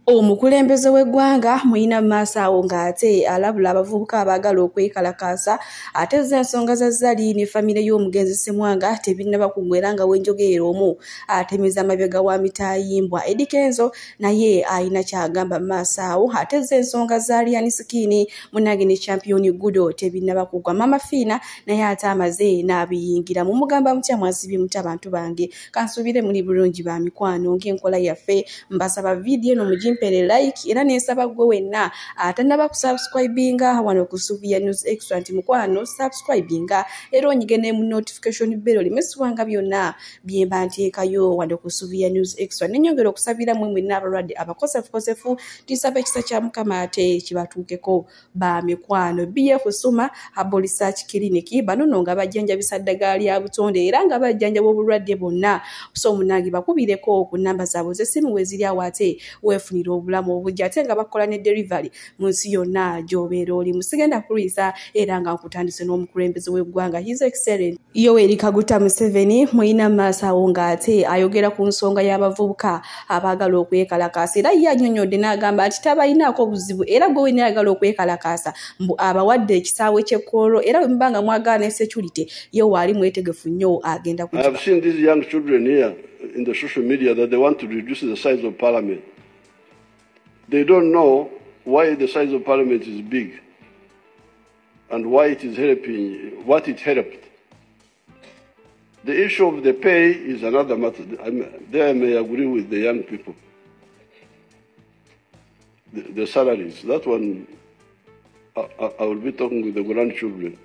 Omukulembeze w'eggwanga muyina maaso awo ng'ate alabula abavubuka abaagala okwekalakaasa, ate zo ensonga za Zari ne famire y'omugenzi Ssemwanga tebinnaba kuggwa nga wenjogerera omu atemeza amabega wa mitayimbwa. Eddy Kenzo naye ayina ky'agamba mu maaso awo, ate zo ensonga za Alien Skin munnange ne Champion Gudo tebinnaba kuggwa. Mama Fiina naye ate amaze n'abiyingiramu. Mugamba mutya, mwasibye mutya abantu bange? Kansuubire muli bulungi ba mikwano ng'enkola yaffe. Mbasaba vidiyo eno mugimpere like, era nensaba gwe wenna atannaba kusubscribinga wano ku Suvia News Extra nti mukwano subscribinga, era onyige ne mu notification bell olimesibwanga byonna byemba nteekayo wano ku Suvia News Extra. Nenyongera okusabira mmwe mwenna abalwadde abakosefukosefu, tisaba ekisa kya Mukama ate kibatuukeko ba mikwano. BF Suma Herbal Research Clinic bano nno nga bajjanjabisa ddagala lya butonde era nga bajjanjaba obulwadde bwonna. So munnange bakubireko ku nnamba zaabwe z'essimu we ziri awo ate weefunire obulamu obujja, ate nga bakola ne delivery mu nsi yonna gy'obeera oli. Musigenda kulwisa era nga nkutandise n'omukulembeze w'eggwanga His Excellency Yoweri Kaguta Museveni muyina maaso awo ng'ate ayogera ku nsonga y'abavubuka abaagala okwekalakaasa, era ye annyonnyodde n'agamba nti tabalinaako buzibu, era gwe wenna ayagala okwekalakaasa mbu abawadde ekisaawe ky'ekkoolo, era bwe muba nga mwagala ne security ye waali mwetegefu nnyo agenda I have seen these young children here in the social media that they want to reduce the size of parliament. They don't know why the size of parliament is big and why it is helping, what it helped. The issue of the pay is another matter. There I may agree with the young people. The salaries, that one, I will be talking with the grandchildren.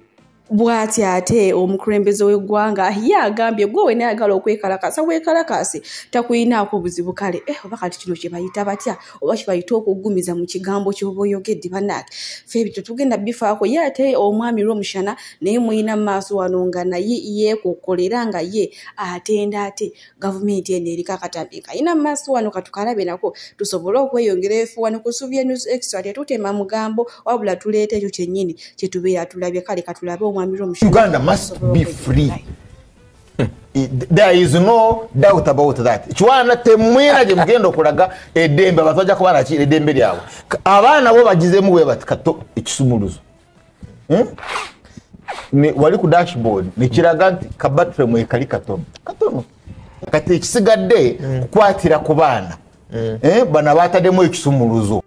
Bw'ati ate omukulembeze w'eggwanga ye agambye gwe wenna ayagala okwekalakaasa weekalakaase, takuyinaako buzibu. Kale oba kati kino kye bayita batya, oba kye bayita okuggumiza mu kigambo ky'oba oyogedde. Bannange ffe ebyo tetugenda bifaako. Ye ate omwami Rwomushana naye muyina mu maaso wano nga naye yeekokkola era nga ye atenda ate gavumenti eno eriko akatambi kayina mu maaso wano, katukalabe nako tusobole okweyongera efu wano ku Suvia News Extra. Tetutema mugambo wabula tuleeta ekyo kyennyini kye tubeera tulabye. Kale katulabe omwami Uganda must be free. There is no doubt about that. Chwana temwina gye mugenda okulaga eddembe, abantu bajja kuba naki eddembe lyabwe. Abaana bo bagizemu bwe bati kato ekisumuluzo. Wali ku dashboard nekiraga nti kabattery mwekali katono. Katono. Kati ekisigadde kukwatira ku baana. Bano bataddemu ekisumuluzo.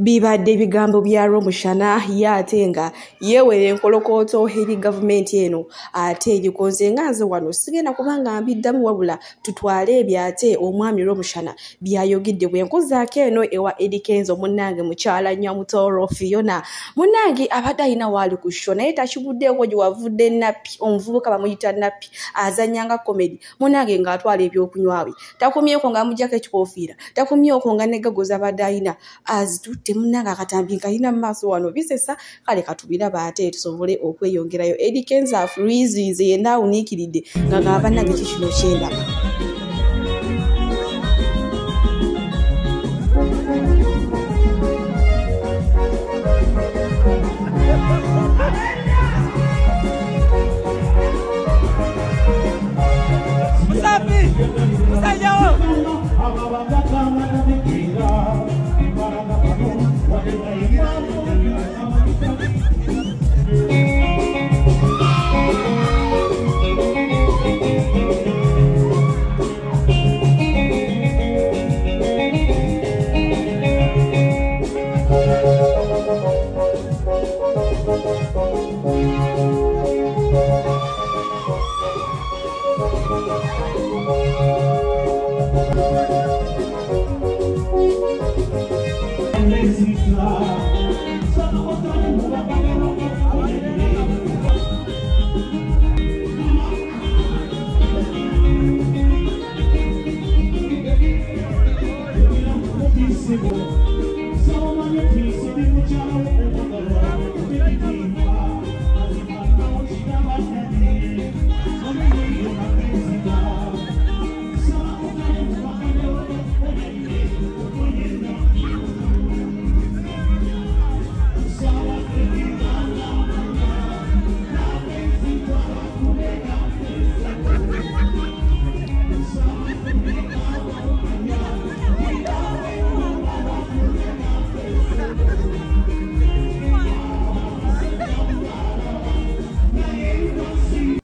Bibadde ebigambo bya Rwomushana, ye ate nga yeewera enkolokooto eri gavumenti eno ate egikonze. Nga nze wano sigenda kubanga mbiddamu, wabula tutwale ebyo ate omwami Rwomushana byayogedde. Bwe nkuzaako eno ewa Eddy Kenzo munnange mukyala Nyamutoro Fiona munnange abadde alina waali ku show naye takiguddeeko gye wavudde Nappi, omuvubuka bamuyita Nappi azannyanga comedy munnange ng'atwala ebyokunywa bye, takomyeko ng'amuggyako ekikoofiira, takomyeko nga neggago z'abadde alina azitutte munnange akatambi nkalina mu maaso wano bisesa. Kale katubiraba ate tusobole okweyongerayo. Eddy Kenzo afreezinze yenna awuniikiridde nga ng'aba bannange ki kino kyendaba.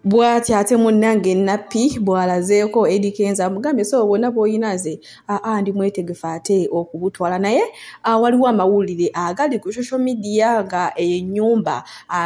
Bw'ati ate munnange Nappi bw'alazeeko Eddy Kenzo amugambye so bwonna bw'olina nze ndi mwetegefu ate okubutwala. Naye waliwo amawulire agali ku social media nga ennyumba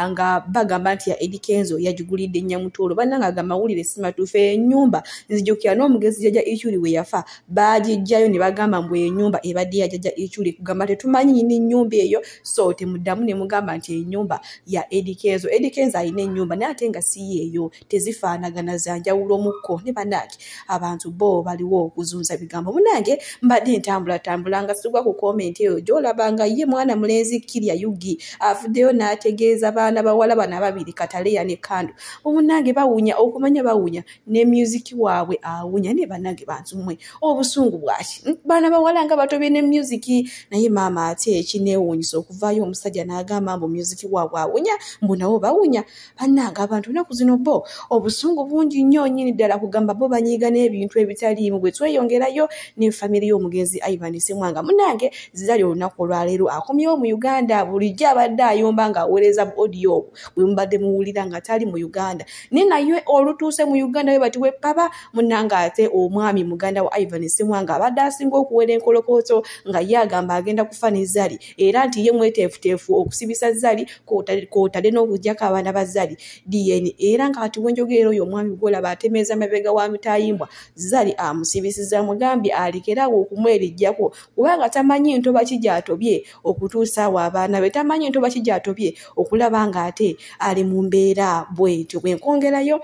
nga bagamba nti ya Eddy Kenzo yagigulidde Nyamutoolo. Bannange ago amawulire si matuufu. Ennyumba nzijukira n'omugezi Jjajja Ichuli we yafa baagiggyayo ne bagamba mbu ennyumba ebadde ya Jjajja Ichuli, kugamba tetumanyi nnyini nnyumba eyo, so temuddamu ne mugamba nti ennyumba ya Eddy Kenzo. Eddy Kenzo alina ennyumba naye ate nga si yeeyo, tezifaanagana, za njawulo mukko. Ne bannange abantu bo baliwo okuzunza bigambo. Munnange mbadde ntambulatambula nga sigwa ku comment eyo gy'olaba nga ye mwana mulenzi Kirya Yugi avuddeyo n'ategeeza baana bawala bano ababiri Kataleya ne Kando. Omunnange bawunya okumanya, bawunya ne music waabwe awunya. Ne bannange bantu mmwe obusungu bwaki? Baana bawala nga batobye ne music. Naye maama ate ekineewuunyisa okuvaayo omusajja n'agamba mbu music waabwe awunya, mbu nabo bawunya. Bannange abantu ennaku zino bo obusungu bungi nnyo nnyini ddala, kugamba bo banyiiga n'ebintu ebitaliimu. Bwe tweyongerayo ne famire y'omugenzi Ivan Ssemwanga, munnange Zari olunaku olwaleero akomyewo mu Uganda. Bulijjo abadde ayomba ng'aweereza audio obwo bwe mubadde muwulira nga tali mu Uganda, naye naye olutuuse mu Uganda we bati weppaba. Munnange ate omwami muganda wa Ivan Ssemwanga abadde asinga okuwera enkolokooto nga ye agamba agenda kufa ne Zari, era nti ye mweteefuteefu okusibisa Zari kw'otadde n'okuggyako abaana ba Zari DNA. Era nga kati wenjogerera oyo omwami gw'olaba atemeeza mabega wa mitayimbwa, Zari amusibisiza, mugambye alekeraawo okumwerijjako kubanga tamanyi ntoba ki gy'atobye okutuusa awo abaana be, tamanyi ntoba ki gy'atobye okulaba ng'ate ali mu mbeera bw'etyo. Bwe nkwongerayo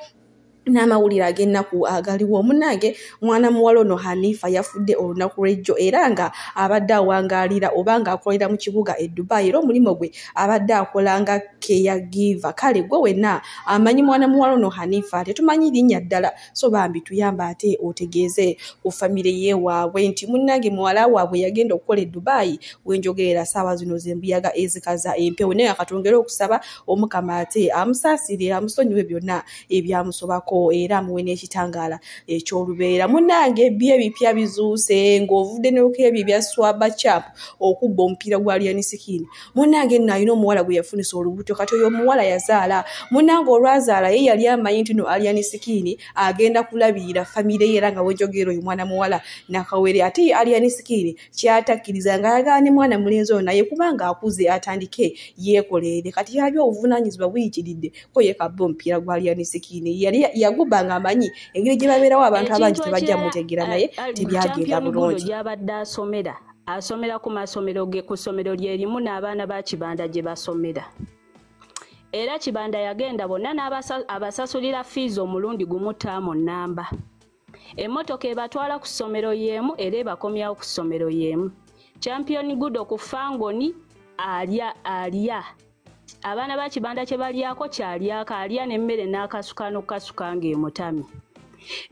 n'amawulire ag'ennaku agaliwo, munnange mwana muwala ono Hanifa yafudde olunaku lw'ejjo, era nga abadde awangaalira oba ng'akolera mu kibuga e Dubai, era omulimu gwe abadde akola nga caregiver. Kale gwe wenna amanyi mwana muwala ono Hanifa, tetumanyi linnya ddala, so bambi tuyamba ate otegeeze ku famire ye waabwe nti munnange muwala waabwe yagenda okukola e Dubai. Wenjogerera ssaawa zino z'embuyaga ezikaza empewo, naye akatwongere okusaba Omukama ate amusaasire, amusonyiwe byonna ebyamusobako, era amuwe n'ekitangaala eky'olubeera. Munnange ebyo ebipya bizuuse ng'ovudde n'oku ebyo ebya Swaba Champ okubba omupiira gwa Alien Skin. Munnange nno alina omuwala gwe yafunisa olubuto, kati oyo omuwala yazaala. Munnange olwazaala ye yali amanyi nti no Alien Skin agenda kulabirira famire ye, era nga wenjogerera oyo mwana muwala nakawere. Ate ye Alien Skin kyatakkiriza ng'ayagala ne mwana mulenzi oyo naye kubanga akuze atandike yeekolerere. Kati yabyo obuvunaanyizibwa buyitiridde ko ye kabba omupiira gwa Alien Skin. Yali yaguba ng'amanyi engeri gye babeerawo abantu abangi tebajja mutegeera, naye tebyagenda bulungi. Gy'abadde asomera ku masomero ge, ku ssomero lye limu n'abaana ba Kibanda gye basomera. Era Kibanda yagenda bonna abasasulira fees omulundi gumu ttaamu nnamba. Emmotoka ebatwala ku ssomero y'emu era ebakomyawo ku ssomero y'emu. Champion Gudo ku Fangoni alya alya abaana ba Kibanda kye balyako kyalyako, alya n'emmere n'akasuka n'okukasuka ng'emutami.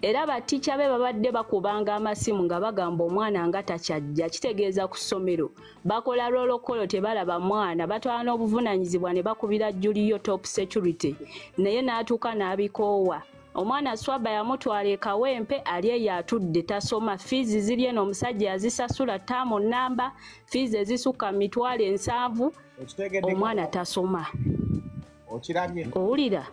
Era baticca be babadde bakubanga amasimu nga bagamba omwana nga takyajja, kitegeeza ku ssomero bakola roll call tebalaba mwana. Batwala n'obuvunaanyizibwa ne bakubira Julio top security, naye n'atuuka n'abikoowa. Omwana Swaba yamutwala e Kawempe, ali eyo atudde tasoma. Fees ziri eno omusajja yazisasula ttaamu nnamba, fees ezisukka 700,000. Omwana tasoma. Owulira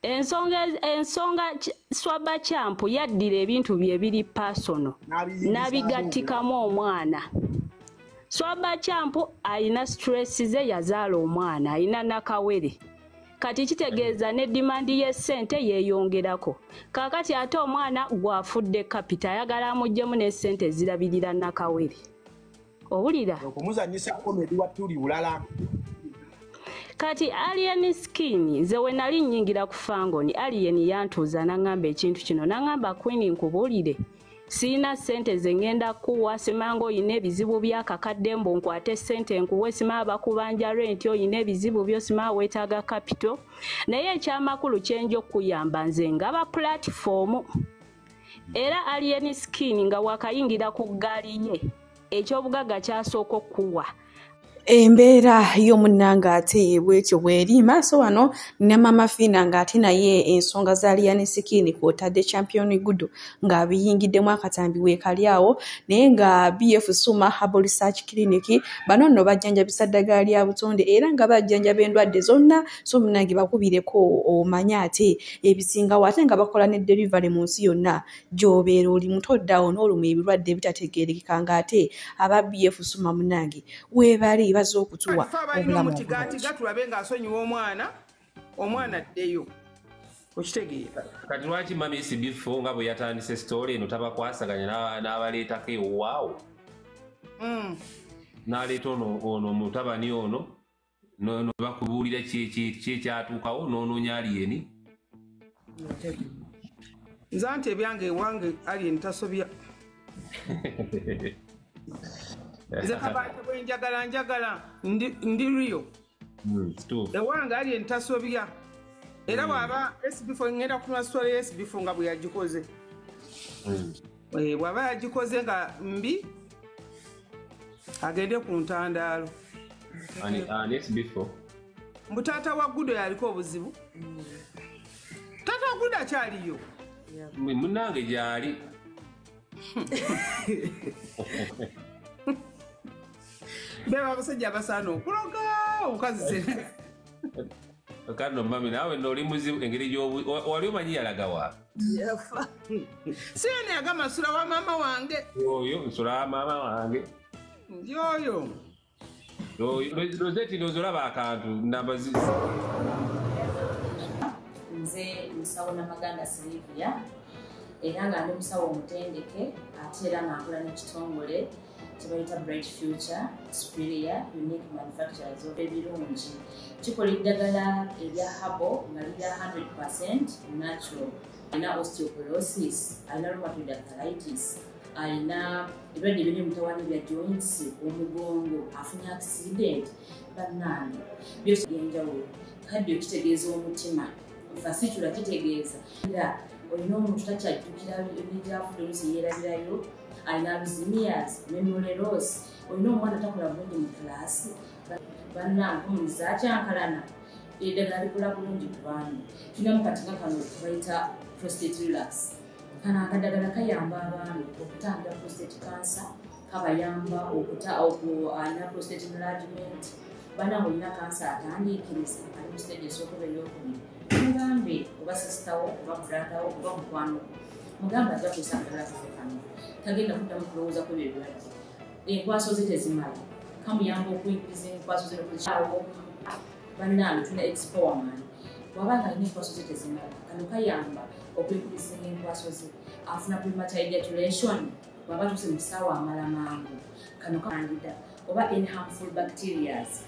ensonga? Swaba Champ yaddira ebintu bye biri personal n'abigattikamu omwana. Swaba Champ ayina stress ze, yazaala omwana, ayina nakawere. Kati kitegeeza ne demand y'essente yeeyongerako. Kaakati ate omwana gwafudde capital, ayagala amuggyemu n'essente ezirabirira nakawere. Owulira? Okumuzanyisa comedy watuli bulala. Kati Alien Skin, nze we nali nnyingira ku Fangoni, Alien yantuuza n'aŋŋamba ekintu kino, n'aŋŋamba, "Queen, nkubuulire, siina ssente ze ŋŋenda kuwa. Simanga oyina ebizibu byakakadde mbu nkwate ssente nkuwe, simanga bakubanja rent, oyina ebizibu byo, simanga weetaaga capital. Naye ekyamakulu kyenja okukuyamba nze ngaba platform." Era Alien Skin nga wakayingira ku ggaali ye, ekyobugagga kyasooka okuwa Embeera y'omunnanga ate bwetyo bweri maaso wano ne Mama Fiina ng'ate naye ensonga za Alien Skin kw'otadde Champion Gudo ng'abiyingiddemu akatambi weekali awo, naye nga BF Suma Herbal Research Clinic bano nno bajjanjabisa ddagala lya butonde era nga bajjanjaba endwadde zonna, so munnange bakubireko omanye ate ebisingawo, ate nga bakola ne delivery mu nsi yonna gy'obeera oli muto ddawo n'olumwa ebirwadde ebitategeerekeka ng'ate aba BF Suma munnange weebali okutuwa obulamu obulungi. Tulabe ng'asonyiwa omwana addeyo. Okitegeera. Kati lwaki Mami SB4 nga bwe yatandise story eno tabakwasaganya n'abaleetako ewaawo? N'aleeta ono mutabani ono bakubuulira ki ekyatuukawo n'onoonya Alien. Nze anti ebyange ewange Alien tasobya. Nze kabaate bwe njagala ndi Rio. Ewange Alien tasobya. Era bw'aba SB4 ngenda kunywa story ya SB4 nga bwe yagikoze. Bw'aba yagikoze nga mbi agende ku ntandaalo. Ani SB4? Mbu taata wa Gudo yaliko obuzibu. Taata wa Gudo akyaliyo. Munnange gy'ali. Beba abasajja abasaana okuloga omukazi se. Kano mami naawe nno oli muzibu engeri wali omanyi yalaga wa? Yafa. Si yena yagamba nsula wa maama wange. Oyo nsula wa maama wange. Ndi oyo. Rosette ndowooza olaba akantu namba Nze musawo Namaganda Sylvia era nga ndi musawo omutendeke ate era nga nkola n'ekitongole kye bayita Bright Future Superior Unique Manufacturers of ebirungi. Kikola eddagala erya herbal nga lirya 100% natural. Alina osteoporosis, alina rheumatoid arthritis, alina ebirwadde ebiri mutawaana ebya joints, omugongo, afunye accident, bannange byose ebyenjawulo. Kadde kitegeeza omutima, fasitula kitegeeza era olina omuntu takyajjukira ebyafudde oluusi yeerabirayo, alina Alzheimer's, memory loss, olina omwana takola bulungi mu kiraasi, bannange omulizi akyankalana, eddagala likola bulungi ku baana. Tulinamu kati nga kano kebayita prostate relax. Kano akaddagala kayamba abaami okutangira prostate cancer, kabayamba alina prostate enlargement, bannange olina kansa atandiikiriza ali mu stage esooka oba ey'okubiri. Mugambe oba sisitawo oba brother wo oba mukwano mugambe ajja kukozesa akadagala kaffe kano, tagenda kuddamu kulowooza ku ebyo ebirwadde. Enkwaso ze tezimala, kamuyamba okuyingiza enkwaso ze n'okuzikyawo. Bannange tulina expowerman, bw'aba nga alina enkwaso ze tezimala, kano kayamba okuyingiza enkwaso ze, afuna premature ejaculation, bw'aba atuuse mu ssaawa amala mangu, kano kandida oba any harmful bacterias.